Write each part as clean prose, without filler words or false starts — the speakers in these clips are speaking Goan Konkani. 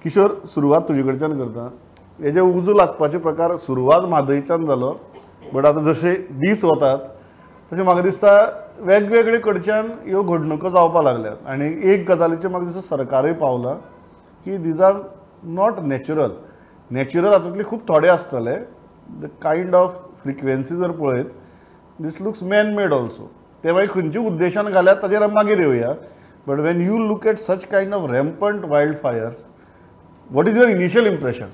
किशोर, सुरवात तुजे कडच्यान करता. हेजे उजो लागपाचे प्रकार सुरवात म्हादयच्यान जालो, बट आतां जशे दीस वतात तशें म्हाका दिसता वेगवेगळे कडच्यान ह्यो घडणुको जावपाक लागल्यात. आनी एक गजालीचेर म्हाका दिसता सरकारूय पावलां की these are not natural. Natural हातूंतले खूब थोडे आसतले. The kind of frequency जर पळयत, this looks man made also. ते मागीर खंयच्या उद्देशान घाल्यात ताजेर आमी मागीर येवया. But when you look at such kind of rampant wild fires, what is your initial impression?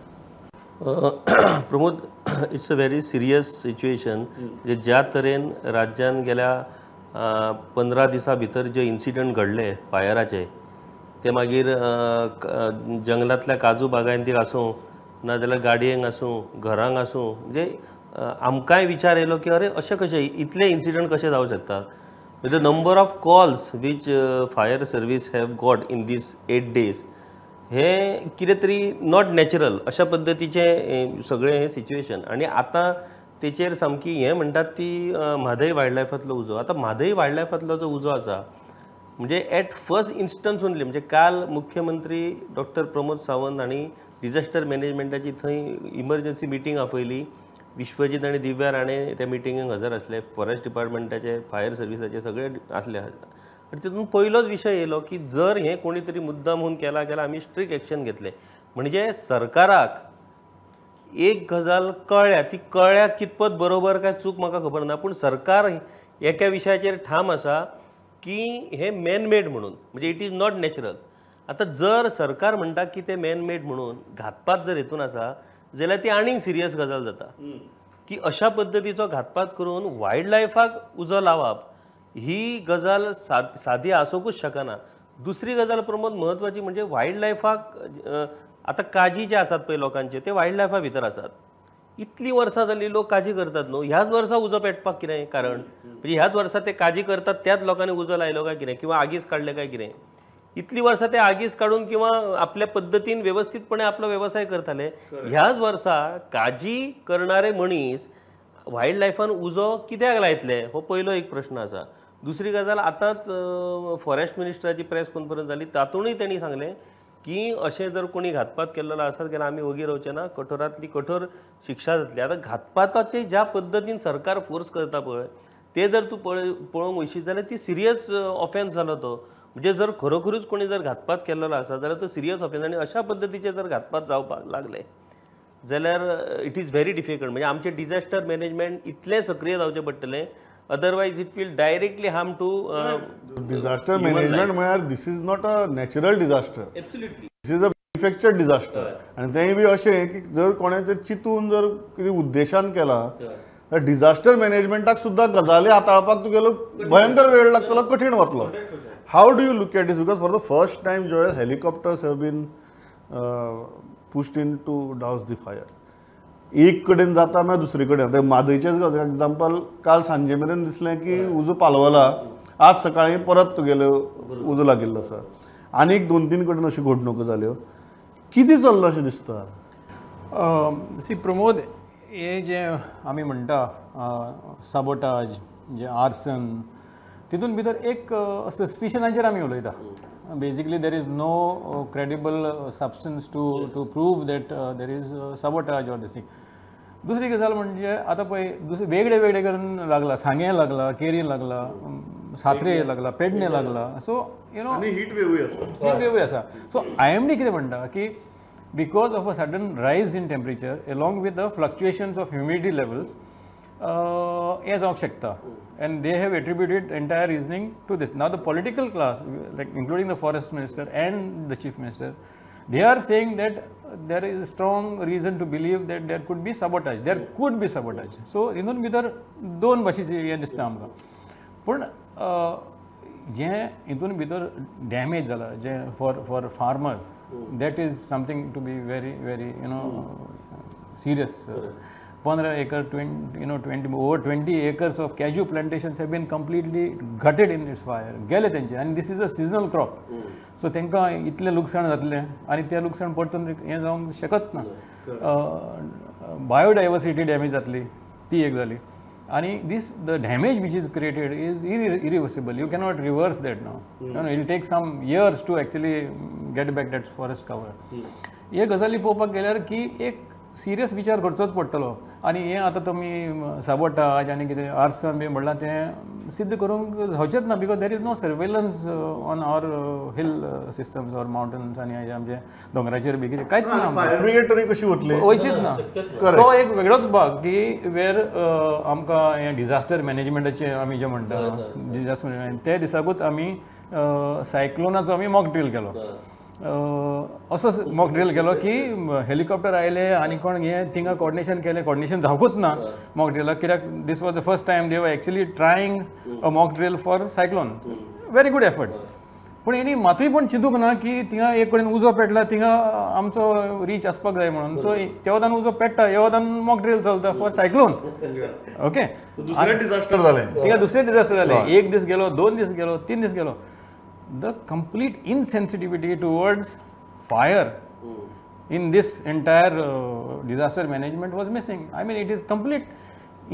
Pramod, it's a very serious situation. म्हणजे ज्या तरेन राज्यान गेल्या 15 दिसां भितर जे इन्सिडंट घडले फायराचे, ते मागीर जंगलांतल्या काजू बागायतीक आसूं, नाजाल्यार गाडयेंक आसूं, घरांक आसूं, म्हणजे आमकांय विचार येयलो की अरे अशें कशें इतले इन्सिडंट कशें जावं शकता. The number of calls which fire service have got in these 8 days हें कितें तरी not natural अशा पद्दतीचें सगळें हें सिच्युएशन. आनी आतां तेचेर सामकी हें म्हणटात ती म्हादय वायल्ड लायफांतलो उजो. आतां म्हादय वायल्ड लायफांतलो जो उजो आसा म्हणजे एट फर्स्ट इन्स्टन्स ओनली, म्हणजे काल मुख्यमंत्री डॉक्टर प्रमोद सावंत हांणी डिझास्टर मॅनेजमेंटाची थंय इमर्जन्सी मिटींग आपयली. विश्वजीत आनी दिव्या राणे त्या मिटिंगेक हजर आसले, फॉरेस्ट डिपार्टमेंटाचे, फायर सर्विसाचे सगळे आसले. आनी तितून पयलोच विशय येयलो की जर हें कोणी तरी मुद्दाम म्हूण केला जाल्यार आमी स्ट्रिक्ट एक्शन घेतले. म्हणजे सरकाराक एक गजाल कळ्ळ्या, ती कळ्ळ्या कितपत बरोबर काय चूक म्हाका खबर ना, पूण सरकार एका विशयाचेर ठाम आसा की हें मॅनमेड म्हणून, म्हणजे it is not natural. आतां जर सरकार म्हणटा की तें मॅनमेड म्हणून घातपात जर हेतून आसा जाल्यार ती आनीक सिरियस गजाल जाता की अशा पद्दतीचो घातपात करून वायल्ड लायफाक उजो लावप ही गजाल सादी आसूंकूच शकना. दुसरी गजाल प्रमोद म्हत्वाची म्हणजे वायल्ड लायफाक आतां काजी जे आसात पळय लोकांचे ते वायल्ड लायफा भितर आसात. इतलीं वर्सां जालीं लोक काजी करतात न्हू, ह्याच वर्सा उजो पेटपाक कितें कारण? म्हणजे ह्याच वर्सा ते काजी करतात त्याच लोकांनी उजो लायलो काय कितें, किंवा आगीस काडले काय कितें? इतलीं वर्सां ते आगीस काडून किंवा आपल्या पद्दतीन वेवस्थीतपणे आपलो वेवसाय करताले, ह्याच वर्सा काजी करणारे मनीस वायल्ड लायफान उजो कित्याक लायतले हो पयलो एक प्रश्न आसा. दुसरी गजाल, आतांच फॉरेस्ट मिनिस्टराची प्रेस कॉन्फरन्स जाली, तातूंतय तेणी सांगलें की अशें जर कोणी घातपात केल्लो आसत जाल्यार आमी ओगी रावचे ना, कठोरांतली कठोर शिक्षा जातली. आतां घातपाताचे ज्या पद्दतीन सरकार फोर्स करता पळय ते जर तूं पळोवंक वयशीत जाल्यार ती सिरियस ऑफेन्स जालो तो. म्हणजे जर खरोखरूच कोणी जर घातपात केल्लो आसा जाल्यार तो सिरियस ऑफेन्स, आनी अशा पद्दतीचे जर घातपात जावपाक लागले जाल्यार it is very difficult. म्हणजे आमचें डिझास्टर मॅनेजमेंट इतलें सक्रीय जावचें पडटलें, otherwise it will directly harm to disaster management. म्हळ्यार this is not a natural disaster, absolutely this is a manufactured disaster. आनी तेंय बी अशें की जर कोणें तें चिंतून जर कितें उद्देशान केलां तर डिझास्टर मॅनेजमेंटाक सुद्दां गजाली हाताळपाक तुगेलो भयंकर वेळ लागतलो, कठीण वतलो. How do you look at this? Because for the first time Joel, helicopters have been pushed in to douse the fire. एक कडेन जाता मागीर दुसरे कडेन. आतां म्हादयचेंच एग्जाम्पल, काल सांजे मेरेन दिसलें की उजो पालवला, आज सकाळीं परत तुगेलो उजो लागिल्लो आसा. आनीक 2-3 कडेन अश्यो घडणुको जाल्यो. कितें चल्लां अशें दिसता? सी प्रमोद, हे जे आमी म्हणटा साबोटाज, जे आर्सन, तितून भितर एक सस्पिशनाचेर आमी उलयता. Basically there is no credible substance to prove that there is sabotage or this thing. दुसरी गजाल म्हणजे आतां पळय दुसरे वेगळे वेगळे करून लागला, सांगें लागला, केरी लागला, सात्रे लागला, पेडणे लागला. सो you know heat वेवूय आसा, हीट वेवूय आसा. सो I am D कितें म्हणटा की because of a sudden rise in temperature along with the fluctuations of humidity levels हें जावंक शकता. And they have attributed entire reasoning to this. Now the political class, like including the forest minister and the chief minister, they are saying that there is a strong reason to believe that there could be sabotage. There could be sabotage. So हितून भितर दोन भाशेची हें दिसता आमकां. पूण जें हितून भितर डॅमेज जाला जें for farmers, that is something to be very very you know serious. 15 acre, 20 over 20 acres of cashew plantations have been completely gutted in this fire. गेले तेंचे. आनी this is a seasonal crop. So तेंकां इतलें लुकसाण जातलें आनी तें लुकसाण परतून हें जावंक शकत ना. बायोडायवर्सिटी डॅमेज जातली, ती एक जाली. आनी this the damage which is created is irreversible. You cannot reverse that now. You know, it take some years to actually get back that forest cover. हे गजाली पळोवपाक गेल्यार की एक सिरियस विचार करचोच पडटलो. आनी हें आतां तुमी साबोटाज आनी कितें आर्सन बी म्हणलां तें सिद्ध करूंक जावचेंच ना, because there is no surveillance on our hill systems or mountains आनी आमचे दोंगराचेर बी कितें कांयच ना. फायर ब्रिगेड तरी कशी वतली, वयचीच ना. तो एक वेगळोच भाग की वेर आमकां हें डिझास्टर मॅनेजमेंटाचें आमी जें म्हणटा डिझास्टर मॅनेजमेंट, ते दिसाकूच आमी सायक्लोनाचो आमी मॉक ड्रील केलो. असो मॉक ड्रील केलो की हेलिकॉप्टर आयले आनी कोण हें थिंगा कॉर्डिनेशन केलें, कॉर्डिनेशन जावकूच ना मॉक ड्रिलाक, कित्याक this was the first time they were actually trying a mock drill for cyclone. Very good effort, पूण हेणी मातूय पण चिंतूंक ना की थिंगा एक कडेन उजो पेटला थिंगा आमचो रीच आसपाक जाय म्हणून. सो त्या वतान उजो पेट्टा, ह्या वतान मॉक ड्रील चलता फॉर सायक्लोन. ओके, दुसरें डिझास्टर जालें थिंगा, दुसरें डिझास्टर जालें. एक दीस गेलो, 2 दीस गेलो, 3 दीस गेलो. The complete insensitivity towards fire in this entire disaster management was missing. I mean, it is complete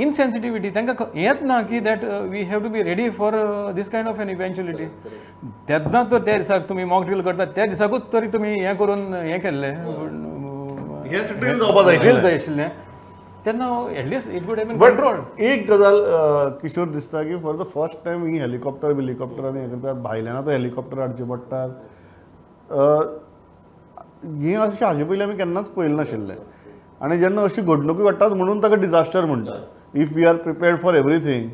insensitivity. तांकां हेंच ना की that we have to be ready for this kind of an eventuality. तेन्ना तर त्या दिसाक तुमी मॉक ड्रील करता त्या दिसाकूच तरी तुमी हें करून हें केल्लें, ड्रील जाय आशिल्लें तेन्ना at least it would have been controlled. एक गजाल किशोर दिसता की for the first time he helicopter बिलिकॉप्टर आनी हें करतात, भायल्यान आतां हेलिकॉप्टर हाडचे पडटात. हें अशें हाजे पयलीं आमी केन्नाच पळयलें नाशिल्लें आनी जेन्ना अशी घडणुकी घडटात म्हणून ताका डिझास्टर म्हणटात. If we are prepared for everything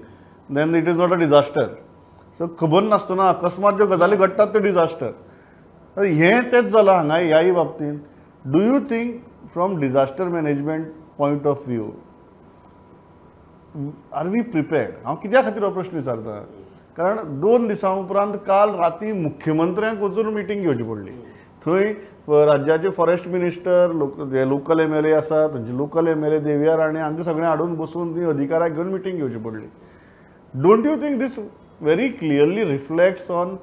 then it is not a disaster. So खबर नासतना अकस्मात ज्यो गजाली घडटात त्यो डिझास्टर. हें तेंच जालां हांगा ह्याय बाबतींत. Do you think from disaster management point of view are we prepared? हांव कित्या खातीर हो प्रश्न विचारता, कारण 2 दिसां उपरांत काल राती मुख्यमंत्र्यांक वचून मिटींग घेवची पडली. थंय राज्याचे फॉरेस्ट मिनिस्टर, जे लोकल MLA आसा तांचे लोकल MLA देविया राणे हांकां सगळें हाडून बसून ती अधिकाऱ्याक घेवन मिटींग घेवची पडली. Don't you think this very clearly reflects on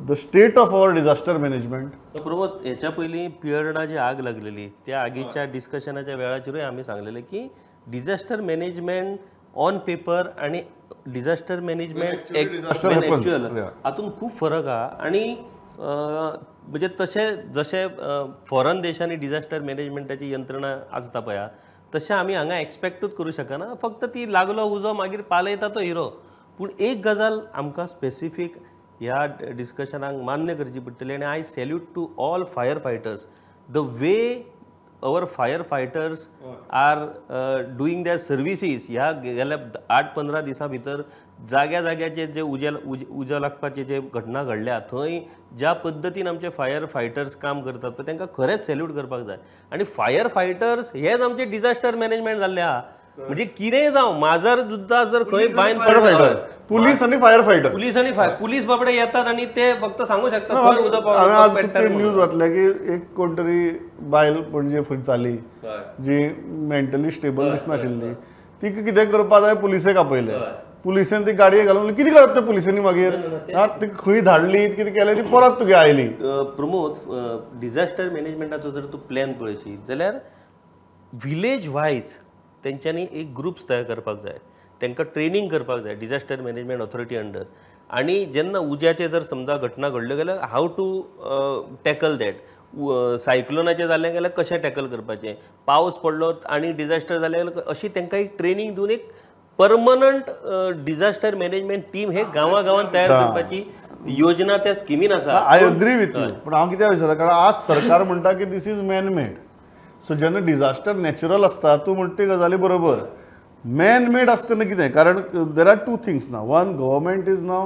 the state of our disaster management? Pramod, ह्याच्या पयलीं पियर्डा जी आग लागलेली त्या आगीच्या डिस्कशनाच्या वेळाचेरूय आमी सांगलेलें की डिझास्टर मॅनेजमेंट ऑन पेपर आनी डिझास्टर मॅनेजमेंट एक्च्युअल हातूंत खूब फरक आहा. आनी म्हणजे तशें जशें फॉरन देशांनी डिझास्टर मॅनेजमेंटाची यंत्रणा आसता पळय तशें आमी हांगा एक्सपेक्टूच करूं शकना. फक्त ती लागलो उजो मागीर पालयता तो हिरो. पूण एक गजाल आमकां स्पेसिफीक ह्या डिस्कशनाक मान्य करची पडटली आनी I salute to all fire fighters. The way our fire fighters are doing their services ह्या गेल्या 8-15 दिसां भितर जाग्या जाग्याचे जे उजो लागपाचे जे घटना घडल्या थंय ज्या पद्दतीन आमचे फायर फायटर्स काम करतात पळय तांकां खरेंच सॅल्यूट करपाक जाय. आनी फायर फायटर्स हेच आमचे डिझास्टर मॅनेजमेंट जाल्लें आहा. म्हणजे कितेंय जावं, माजर सुद्दां जर खंय बांयन पडलो, पुलीस आनी फायर फायटर, पुलीस आनी फायर पुलीस बाबडे येतात आनी ते फक्त सांगू शकतात. हांवें आज न्यूज वाचल्या की एक कोण तरी बायल पणजे फिरताली जी मेंटली स्टेबल दिसनाशिल्ली, तिका कितें करपाक जाय पुलिसेक आपयलें, पुलिसेन ती गाडये घालून कितें करप त्या पुलिसांनी मागीर ती खंय धाडली कितें केलें ती परत तुगे आयली. प्रमोद, डिझास्टर मॅनेजमेंटाचो जर तूं प्लॅन पळयशी जाल्यार विलेज वायज तेंच्यांनी एक ग्रुप्स तयार करपाक जाय, तांकां ट्रेनींग करपाक जाय डिझास्टर मॅनेजमेंट ऑथॉरिटी अंडर. आनी जेन्ना उज्याचे जर समजा घटना घडल्यो जाल्यार how to tackle that, सायक्लोनाचें जालें जाल्यार कशें टॅकल करपाचें, पावस पडलो आनी डिझास्टर जालें जाल्यार अशी तांकां एक ट्रेनींग दिवन एक परमनंट डिझास्टर मॅनेजमेंट टीम हे गांवा गांवांत तयार करपाची योजना त्या स्किमीन आसा. I agree with you, पण हांव कित्याक विचारता, कारण आज सरकार म्हणटा की this is man made. So जेन्ना डिझास्टर नॅचरल आसता तूं म्हणटा ती गजाली बरोबर, मॅन मेड आसता तेन्ना कितें, कारण there are 2 things now. One, government is now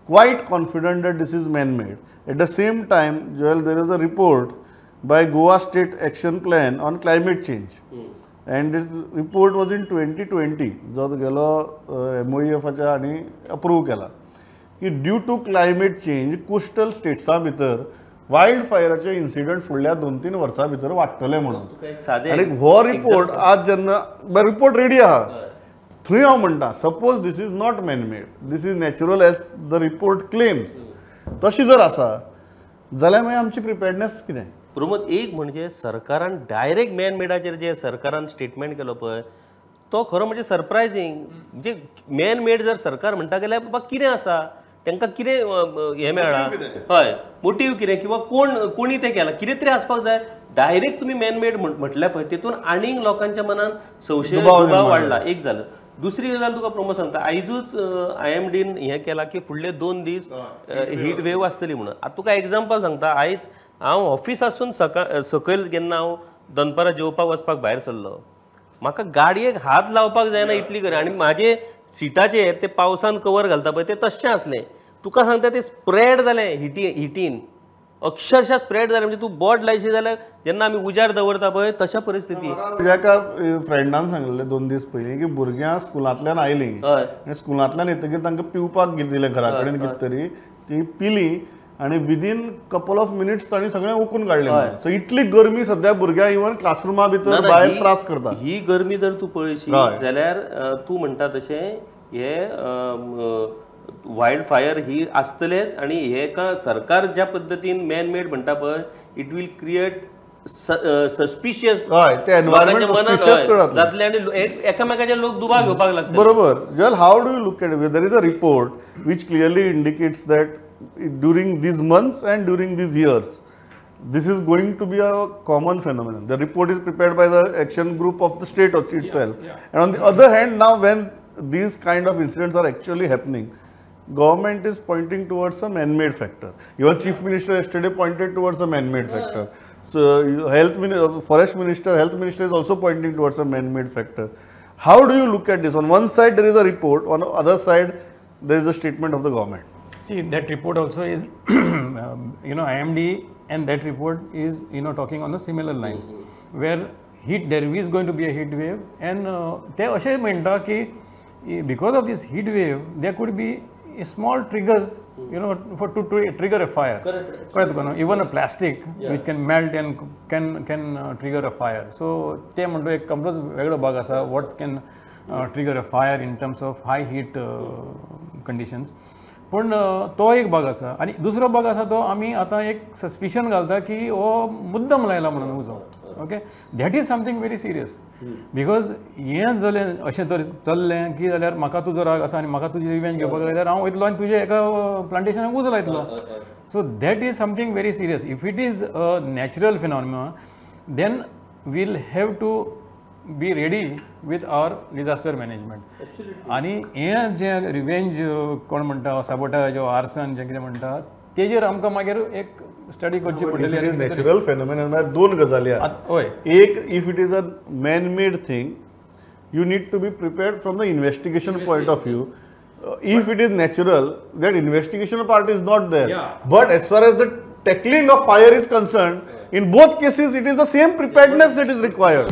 quite confident that this is man made. At the same time Joel, there is a report by Goa State Action Plan on climate change and this report was in 2020 जो गेलो MOEFाच्या आनी अप्रूव केला की due to climate change coastal स्टेट्सां भितर वायल्ड फायराचे इन्सिडंट फुडल्या 2-3 वर्सां भितर वाडटले म्हणून. आनी हो रिपोर्ट आज जेन्ना रिपोर्ट रेडी आहा थंय हांव म्हणटा suppose this is not man made, this is natural as the report claims, तशी जर आसा जाल्यार मागीर आमची प्रिपेर्डनेस कितें? प्रमोद, एक म्हणजे सरकारान डायरेक्ट मॅन मेडाचेर जे सरकारान स्टेटमेंट केलो पळय तो खरो म्हणजे सरप्रायझींग. म्हणजे मॅन मेड जर सरकार म्हणटा जाल्यार बाबा कितें आसा तांकां कितें हें मेळ्ळां, हय मोटीव कितें किंवा कोण कोणी तें केलां, कितें तरी आसपाक जाय. डायरेक्ट तुमी मॅनमेड म्हटल्यार पळय तितून आनीक लोकांच्या मनान संशय दुबाव वाडला. एक जालें. दुसरी गजाल तुका प्रमोद सांगता, आयजूच IMDन हें केलां की फुडले 2 दीस हीट वेव आसतली म्हणून. आतां तुका एग्जाम्पल सांगता, आयज हांव ऑफिसासून सकाळ सकयल जेन्ना हांव दनपारां जेवपाक वचपाक भायर सरलो, म्हाका गाडयेक हात लावपाक जायना इतली गरज, आनी म्हाजे सिटाचेर ते पावसान कवर घालता पळय ते तशें आसलें. तुका सांगता ते स्प्रेड जालें हिटीन, अक्षरशः स्प्रेड जालें. म्हणजे तूं बोट लायशी जाल्यार जेन्ना आमी उजार दवरता पळय तशा परिस्थिती. म्हज्या एका फ्रेंडान सांगलें 2 दीस पयलीं की भुरग्यां स्कुलांतल्यान आयलीं आनी स्कुलांतल्यान येतकीर तांकां पिवपाक दिलें घरा कडेन कितें तरी, ती पिली आनी विदीन कपल ऑफ मिनिट्स तांणी सगळें ओकून काडलें. सो इतली गरमी सद्या भुरग्यां इवन क्लासरुमा भितर भायर त्रास करता. ही गरमी जर तूं पळयशी जाल्यार तूं म्हणटा तशें हे वायल्ड फायर ही आसतलेच. आनी हे का सरकार ज्या पद्दतीन मॅनमेड म्हणटा पळय, it will create suspicious, जातले आनी एकामेकाचे लोक दुबाव घेवपाक लागतले. बरोबर. Joel, how do you look at it? There is a report which clearly indicates that during these months and during these years, this is going to be a common phenomenon. The report is prepared by the action group of the state itself. Yeah, yeah. And on the other hand, now when these kind of incidents are actually happening, government is pointing towards a man-made factor. Even Chief Minister yesterday pointed towards a man-made factor. So Forest Minister, Health Minister is also pointing towards a man-made factor. How do you look at this? On one side there is a report, on the other side there is a statement of the government. See, that report also is, you know, IMD and that report is, you know, talking on the similar lines, where heat, there is going to be a heat wave, and ते अशें म्हणटा की because of this heat wave there could be small triggers, you know, for to trigger a fire. Correct. Correct. Even a plastic which can melt and can trigger a fire. So ते म्हणतो एक कंप्लीट वेगळो भाग आसा, what can trigger a fire in terms of high heat conditions. पूण तो एक भाग आसा. आनी दुसरो भाग आसा तो आमी आतां एक सस्पिशन घालता की हो मुद्दम लायला म्हणून उजो. Okay, that is something very serious, because हें जालें अशें तर चल्लें की जाल्यार म्हाका तुजो राग आसा आनी म्हाका तुजी रिवेंज घेवपाक जाय जाल्यार हांव वयतलो आनी तुजे एका प्लांटेशनाक उजो लायतलो. So that is something very serious. If it is a natural phenomena, then we'll have to be ready with our disaster management. आनी हें जें रिवेंज कोण म्हणटा साबोटाज आर्सन जें कितें म्हणटा तेजेर आमकां मागीर एक स्टडी करची पडटली. नॅचरल फेनोमेनन म्हळ्यार दोन गजाली आसात. हय, एक, if it is a man made thing you need to be prepared from the investigation point of view. If it is natural, that investigation part is not there. But as far as the tackling of fire is concerned, in both cases it is the same preparedness that is required.